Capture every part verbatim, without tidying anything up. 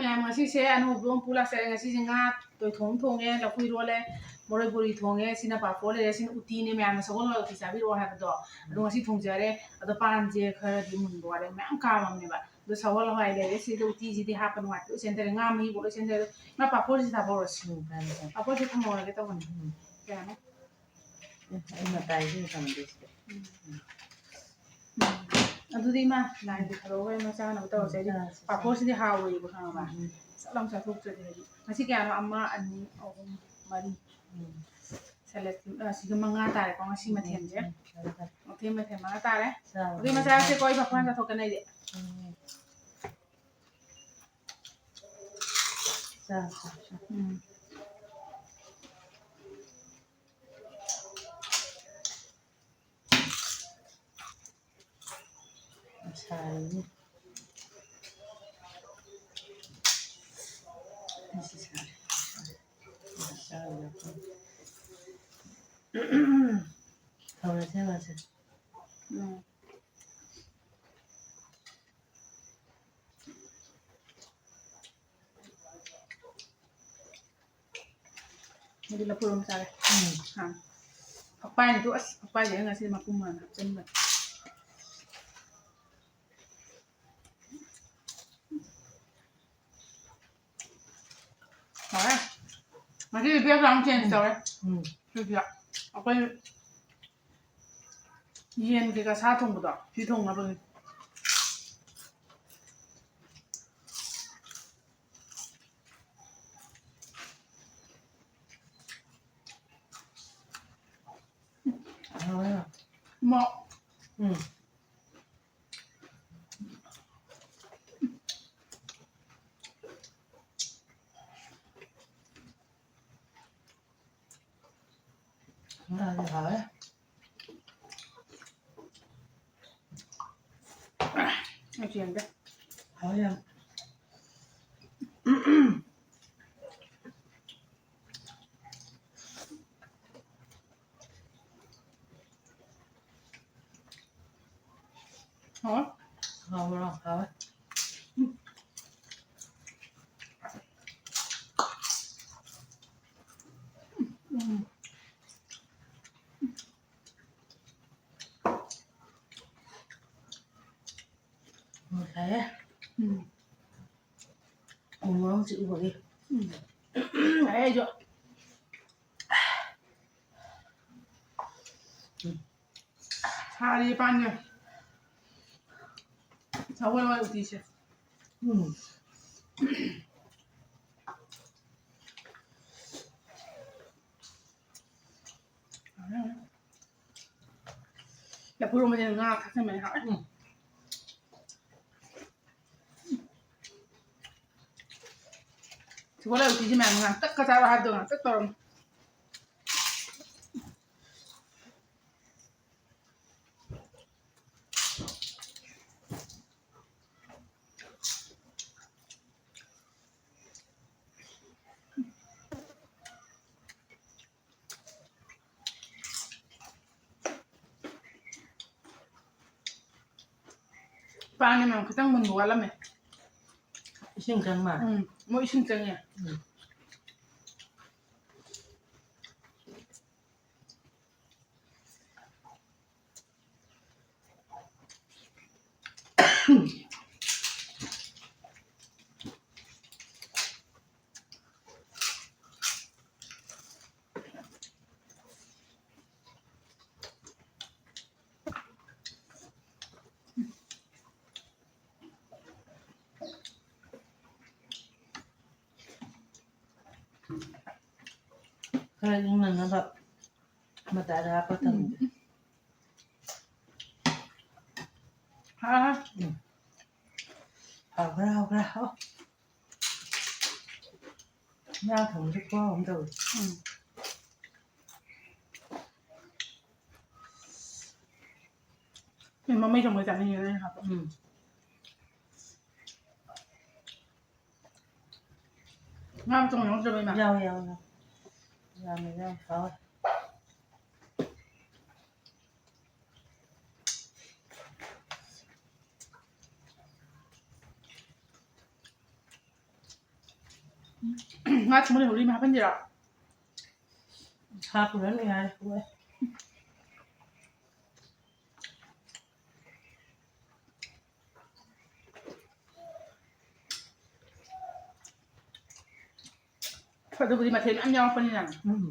ꯃꯌꯥꯝ, ꯉꯁꯤꯁꯦ ꯑꯅꯧꯕ ꯑꯃ ꯄꯨ ꯂꯥꯛꯆꯔꯦ꯫ ꯉꯁꯤꯁꯦ ꯉꯥ ꯇꯣꯏꯊꯣꯡ ꯊꯣꯡꯉꯦ, ꯂꯐꯨ ꯏꯔꯣꯜꯂꯦ, ꯃꯔꯣꯏ ꯕꯣꯔꯤ ꯊꯣꯡꯉꯦ, ꯁꯤꯅ ꯄꯥꯐꯣꯔ ꯂꯩꯔꯦ, ꯁꯤꯅ ꯎꯇꯤꯅꯦ꯫ ꯃꯌꯥꯝꯅ ꯁꯒꯣꯜ ꯍꯋꯥꯏ ꯎꯇꯤ ꯆꯥꯕꯤꯔꯛꯑꯣ ꯍꯥꯏꯕꯗꯣ, ꯑꯗꯣ ꯉꯁꯤ ꯊꯣꯡꯖꯔꯦ꯫ ꯑꯗꯣ ꯄꯥꯟꯁꯦ ꯈꯔꯗꯤ ꯃꯨꯟꯕ ꯋꯥꯠꯂꯦ, ꯃꯌꯥꯝ ꯀꯥꯝꯃꯝꯅꯦꯕ꯫ ꯑꯗꯣ ꯁꯒꯣꯜ ꯍꯋꯥꯏ ꯂꯩꯔꯦ, ꯁꯤꯗ ꯎꯇꯤꯁꯤꯗꯤ ꯍꯥꯞꯄ ꯅꯨꯡꯉꯥꯏꯇꯦ, ꯂꯣꯏ ꯆꯦꯟꯊꯔꯦ꯫ ꯉꯥ ꯃꯍꯤꯐꯥꯎ ꯂꯣꯏ ꯆꯦꯟꯊꯔꯦ꯫ ꯑꯗꯣ ꯏꯃꯥ, ꯄꯥꯐꯣꯔꯁꯤ ꯊꯥꯕ ꯍꯧꯔꯁꯤ꯫ ꯎꯝ, ꯐꯔꯦ, ꯐꯔꯦ꯫ ꯄꯥꯐꯣꯔꯁꯤ ꯊꯝꯍꯧꯔꯒꯦ ꯇꯧꯕꯅꯤ꯫ ꯎꯝ꯫ ꯀꯌꯥꯅꯣ? ꯎꯝ, ꯑꯩ ꯃꯇꯥꯏꯁꯤꯗ ꯊꯝꯗꯣꯏꯁꯤꯗ꯫ ꯎꯝ꯫ ꯎꯝ꯫ ꯑꯗꯨꯗꯤ ꯏꯃꯥ, ꯂꯥꯏꯒꯤ ꯊꯥꯗꯣꯛꯑꯒ ꯏꯃꯥ ꯆꯥꯅꯕ ꯇꯧꯔꯁꯦ꯫ ꯍꯥꯏꯗꯤ ꯎꯝ, ꯆꯥꯔꯁꯤ, ꯆꯥꯔꯁꯤ꯫ ꯄꯥꯐꯣꯔꯁꯤꯗꯤ ꯍꯥꯎꯔꯣꯏꯕ, ꯈꯪꯉꯕ? ꯎꯝ, ꯎꯝ꯫ ꯆꯠ ꯂꯥꯎ ꯆꯥꯊꯣꯛꯇ꯭ꯔꯗꯤ ꯍꯥꯏꯗꯤ꯫ ꯉꯁꯤ ꯀꯌꯥꯅꯣ? ꯑꯃ, ꯑꯅꯤ, ꯑꯍꯨꯝ, ꯃꯔꯤ꯫ ꯎꯝ꯫ ꯁꯦꯂꯦꯠ, ꯑ, ꯁꯤꯒ ꯃꯉꯥ ꯇꯥꯔꯦꯀꯣ ꯉꯁꯤ ꯃꯊꯦꯜꯁꯦ꯫ ꯎꯝ, ꯎꯝ, ꯐꯔꯦ, ꯐꯔꯦ꯫ ꯃꯊꯦꯜ, ꯃꯊꯦꯜ ꯃꯉꯥ ꯇꯥꯔꯦ꯫ ꯆꯥꯔꯁꯤ꯫ ꯑꯗꯨꯗꯤ ꯏꯃꯥ ꯆꯥꯔꯁꯦꯀꯣ, ꯑꯩ ꯄꯥꯐꯣꯔ ꯍꯥꯟꯅ ꯆꯥꯊꯣꯛꯀꯅꯤ ꯑꯩꯗꯤ꯫ ꯎꯝ꯫ ꯆꯥꯔꯁꯤ, ꯆꯥꯔꯁꯤ꯫ ꯎꯝ꯫ ꯁꯥꯔꯤꯅꯤ꯫ ꯑꯁꯤ ꯁꯥꯔꯦ꯫ ꯍꯧꯔꯁꯦ, ꯍꯧꯔꯁꯦ꯫ ꯎꯝ꯫ ꯑꯗꯨ ꯂꯐꯨ ꯑꯃ ꯆꯥꯔꯦ꯫ ꯎꯝ꯫ ꯍꯥ꯫ ꯐꯛꯄꯥꯏꯅꯤꯗꯣ, ꯑꯁ, ꯐꯛꯄꯥꯏꯁꯦ ꯑꯩꯅ ꯉꯁꯤꯗꯤ ꯃꯄꯨꯝ ꯑꯣꯏꯅ ꯍꯥꯞꯆꯤꯟꯕꯅꯦ꯫ ꯍꯥꯎꯔꯦ꯫ ꯉꯁꯤꯗꯤ background change ꯇꯧꯔꯦ꯫ ꯎꯝ꯫ ꯁꯤꯁꯤꯗ ꯑꯩꯈꯣꯏ ꯌꯦꯟ ꯀꯩꯀꯥ ꯁꯥ ꯊꯣꯡꯕꯗꯣ ꯁꯤ ꯊꯣꯡꯅꯕꯅꯤ꯫ ꯍꯥꯎꯋꯦ꯫ ꯃꯣ-, ꯎꯝ꯫ ꯉꯥꯗꯤ ꯍꯥꯎꯋꯦ꯫ ꯑꯩꯁꯨ ꯌꯦꯡꯒꯦ꯫ ꯍꯥꯎꯋꯦ ꯌꯥꯝ꯫ ꯍꯥꯎꯋꯦ? ꯍꯥꯎꯕ꯭ꯔꯣ? ꯍꯥꯎꯋꯦ꯫ ꯎꯝ꯫ ꯎ ꯃꯣꯔꯣꯛ ꯆꯤꯛꯎꯕꯒꯤ꯫ ꯎꯝ꯫ ꯑꯩꯁꯨ ꯁꯥꯔꯤ ꯄꯥꯟꯁꯦ꯫ ꯁꯒꯣꯜ ꯍꯋꯥꯏ ꯎꯇꯤꯁꯦ꯫ ꯎꯝ꯫ ꯂꯐꯨ ꯏꯔꯣꯝꯕꯁꯦ ꯉꯥ ꯊꯥꯛꯆꯟꯕꯅ ꯍꯥꯎꯋꯦ꯫ ꯎꯝ꯫ ꯁꯒꯣꯜ ꯍꯋꯥꯏ ꯎꯇꯤꯁꯦ ꯃꯌꯥꯝ ꯉꯥꯡꯇꯛꯀ ꯆꯥꯔꯣ ꯍꯥꯏꯕꯗꯣ ꯉꯥꯡꯇꯛ ꯇꯧꯔꯝꯃꯦ꯫ ꯄꯥꯟꯒꯤ ꯃꯅꯝ ꯈꯤꯇꯪ ꯃꯨꯟꯕ ꯋꯥꯠꯂꯝꯃꯦ꯫ ꯏꯁꯤꯡ ꯆꯪꯕ? ꯎꯝ, ꯃꯣꯏ ꯏꯁꯤꯡ ꯆꯪꯉꯦ꯫ ꯎꯝ꯫ ꯈꯔ ꯏꯪꯅꯅꯕ ꯃꯇꯥꯏꯗ ꯍꯥꯞꯄ ꯊꯝꯃꯦ꯫ ꯎꯝ꯫ ꯍꯥ꯫ ꯎꯝ꯫ ꯍꯥꯎꯈ꯭ꯔꯦ, ꯍꯥꯎꯈ꯭ꯔꯦ, ꯍꯥꯎ꯫ ꯉꯥ ꯊꯣꯡꯕꯁꯦ ꯈꯨꯍꯥꯎ ꯑꯃ ꯇꯧꯋꯦ꯫ ꯎꯝ꯫ ꯎꯝ, ꯃꯃꯩ ꯆꯪꯕ ꯆꯥꯅꯤꯡꯉꯦ ꯅꯪ ꯍꯥꯞꯄ꯫ ꯎꯝ꯫ ꯉꯥ ꯃꯇꯣꯡ ꯌꯥꯎꯗ꯭ꯔꯕ, ꯏꯃꯥ? ꯌꯥꯎꯋꯦ, ꯌꯥꯎꯋꯦ, ꯌꯥꯎꯋꯦ꯫ ꯌꯥꯝꯃꯦ, ꯌꯥꯝ ꯍꯥꯎꯋꯦ꯫ ꯉꯥ ꯊꯣꯡꯕ ꯂꯩꯍꯧꯔꯤ, ꯏꯃꯥ, ꯍꯥꯞꯍꯟꯁꯤꯔꯣ? ꯍꯥꯞꯄꯨꯔꯅꯨ, ꯌꯥꯔꯦ, ꯂꯣꯏꯔꯦ꯫ ꯑꯗꯨꯕꯨꯗꯤ ꯃꯊꯦꯜ ꯃꯌꯥꯝ ꯌꯥꯎꯔꯛꯄꯅꯤꯅ꯫ ꯎꯝ꯫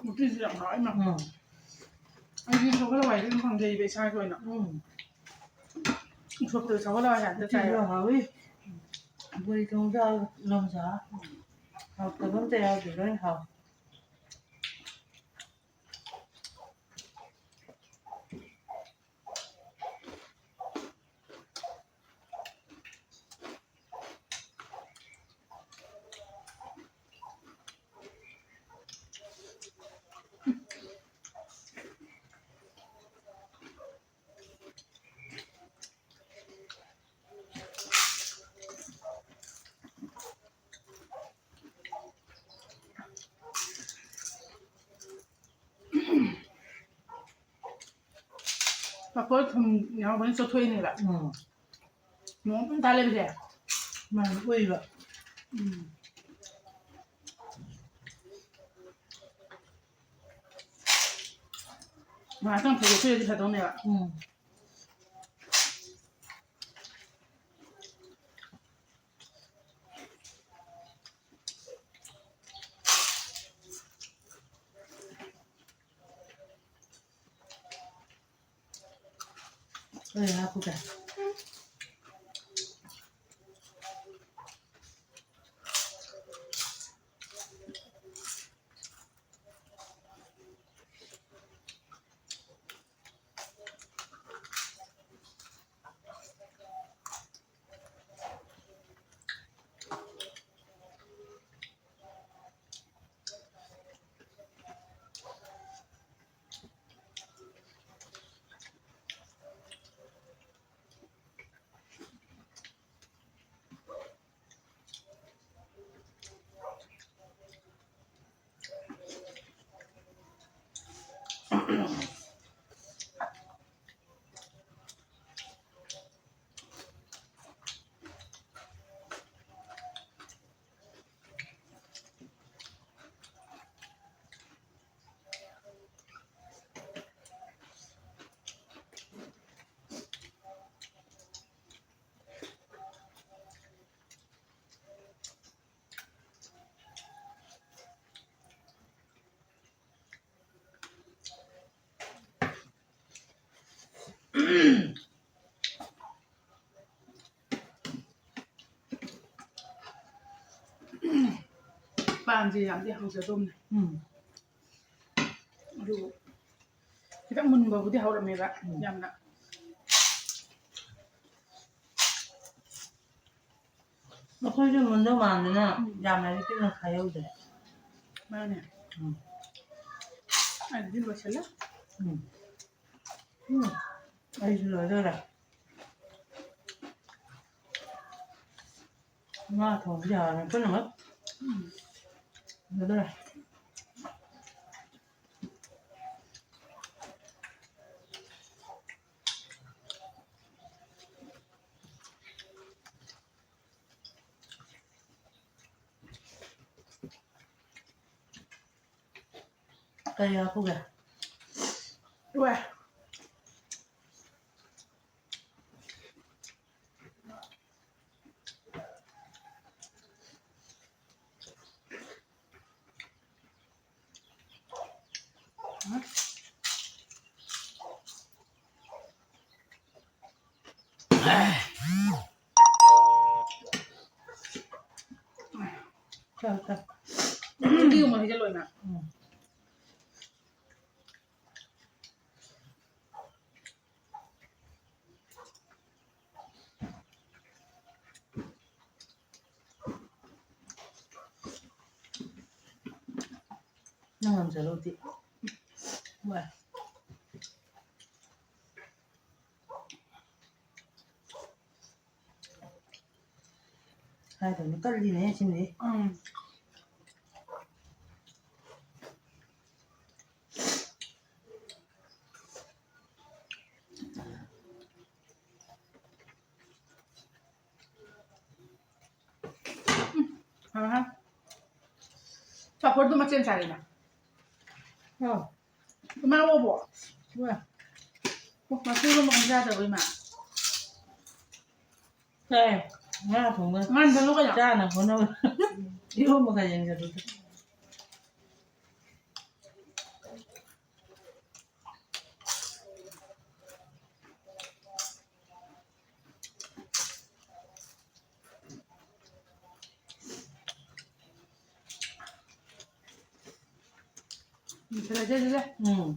ꯎꯇꯤꯁꯨ ꯌꯥꯝ ꯍꯥꯎꯋꯦ, ꯏꯃꯥ꯫ ꯎꯝ꯫ ꯑꯩꯗꯤ ꯁꯒꯣꯜ ꯍꯋꯥꯏꯗꯤ ꯑꯗꯨꯝ ꯄꯥꯝꯖꯩꯕ ꯏꯁꯥꯒꯤ ꯑꯣꯏꯅ꯫ ꯎꯝ꯫ ꯎꯁꯣꯞꯇ ꯁꯒꯣꯜ ꯍꯋꯥꯏ ꯉꯥꯛꯇ ꯎꯇꯤꯁꯨ ꯆꯥꯏꯌꯦꯕ꯫ ꯌꯥꯝ ꯍꯥꯎꯋꯤ꯫ ꯕꯣꯔꯤ ꯊꯣꯡ ꯆꯥꯕ ꯂꯣꯝꯖꯥ꯫ ꯍꯥꯎꯇꯕ ꯑꯝꯇ ꯌꯥꯎꯗꯦ, ꯂꯣꯏ ꯍꯥꯎ꯫ ꯄꯥꯐꯣꯔ ꯊꯨꯝ ꯌꯥꯎꯕꯅ ꯆꯣꯠꯊꯣꯛꯏꯅꯦꯕ꯫ ꯎꯝ꯫ ꯅꯣꯡ ꯑꯗꯨꯝ ꯇꯥ ꯂꯩꯕꯁꯦ꯫ ꯃꯥꯅ ꯑꯣꯏꯕ꯫ ꯎꯝ꯫ ꯉꯥꯏꯍꯥꯛꯇꯪ ꯐꯧꯗꯣꯛꯄꯤꯔꯗꯤ ꯐꯗꯧꯅꯦꯕ꯫ ꯎꯝ꯫ ꯑꯩ ꯍꯥꯞꯄꯨꯒꯦ꯫ ꯌꯥꯝꯗꯤ ꯍꯥꯎꯖꯗꯧꯅꯦ꯫ ꯎꯝ꯫ ꯑꯗꯨ ꯈꯤꯇꯪ ꯃꯨꯟꯕꯕꯨꯗꯤ ꯍꯧꯔꯝꯃꯦꯕ, ꯎꯝ꯫ ꯌꯥꯝꯅ꯫ ꯑꯩꯈꯣꯏꯁꯨ ꯃꯨꯟꯗꯧ ꯃꯥꯟꯗꯅ ꯎꯝ꯫ ꯌꯥꯝꯅꯗꯤ ꯄꯤꯛꯅ ꯈꯥꯏꯍꯧꯗ꯭ꯔꯦ꯫ ꯃꯥꯅꯦ꯫ ꯎꯝ꯫ ꯑꯗꯨꯗꯤ ꯂꯣꯏꯁꯤꯜꯂꯦ꯫ ꯎꯝ꯫ ꯎꯝ꯫ ꯑꯩꯁꯨ ꯂꯣꯏꯗꯧꯔꯦ꯫ ꯉꯥ ꯊꯣꯡꯕꯗꯤ ꯍꯥꯎꯔꯅꯤ ꯄꯨꯝꯅꯃꯛ꯫ ꯎꯝ꯫ ꯂꯣꯏꯗꯧꯔꯦ꯫ ꯀꯔꯤ ꯍꯥꯞꯄꯨꯒꯦ? ꯂꯣꯏꯔꯦ꯫ ꯆꯥꯎ, ꯆꯥꯎ꯫ ꯎꯇꯤ ꯑꯃꯨꯛ ꯍꯩꯖꯜꯂꯣ, ꯏꯃꯥ꯫ ꯎꯝ꯫ ꯅꯪ ꯉꯝꯖꯔꯣ, ꯎꯇꯤ꯫ ꯋꯥ꯫ ꯍꯥꯏꯗꯧꯅꯦ, ꯀꯜꯂꯤꯅꯦ ꯁꯤꯃꯗꯤ꯫ ꯎꯝ꯫ ꯑꯍꯥ꯫ ꯄꯥꯐꯣꯔꯗꯨ ꯃꯆꯦꯠ ꯆꯥꯔꯦꯅ꯫ ꯑꯣ꯫ ꯏꯃꯥ ꯑꯣꯕꯣ꯫ ꯋꯥ꯫ ꯑꯣ, ꯃꯆꯦ ꯑꯃ ꯆꯥꯗꯕ ꯏꯃꯥ꯫ ꯆꯥꯏ꯫ ꯉꯥ ꯊꯣꯡꯕ ꯉꯥꯟꯕꯅꯣ ꯀꯩꯅꯣ? ꯆꯥꯅ ꯍꯣꯠꯅꯕ꯫ ꯏꯔꯣꯝꯕꯒ ꯌꯦꯡꯖꯜꯂꯨꯗ꯫ ꯂꯣꯏꯁꯤꯜꯂꯁꯦ ꯑꯗꯨꯗꯤ꯫ ꯎꯝ꯫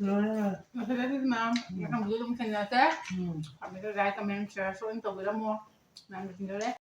ꯂꯣꯏꯔꯦ, ꯂꯣꯏꯔꯦ꯫ ꯃꯁꯤꯗꯩꯁꯤꯗꯤ ꯃꯌꯥꯝ ꯎꯝ꯫ ꯃꯊꯪꯗꯁꯨ ꯑꯗꯨꯝ ꯊꯦꯡꯅꯁꯦ꯫ ꯎꯝ꯫ ꯄꯥꯝꯕꯤꯔꯒ like, comment, share ꯁꯣꯏꯗꯅ ꯇꯧꯕꯤꯔꯝꯃꯣ꯫ ꯃꯌꯥꯝ ꯂꯣꯏꯁꯤꯟꯖꯔꯦ꯫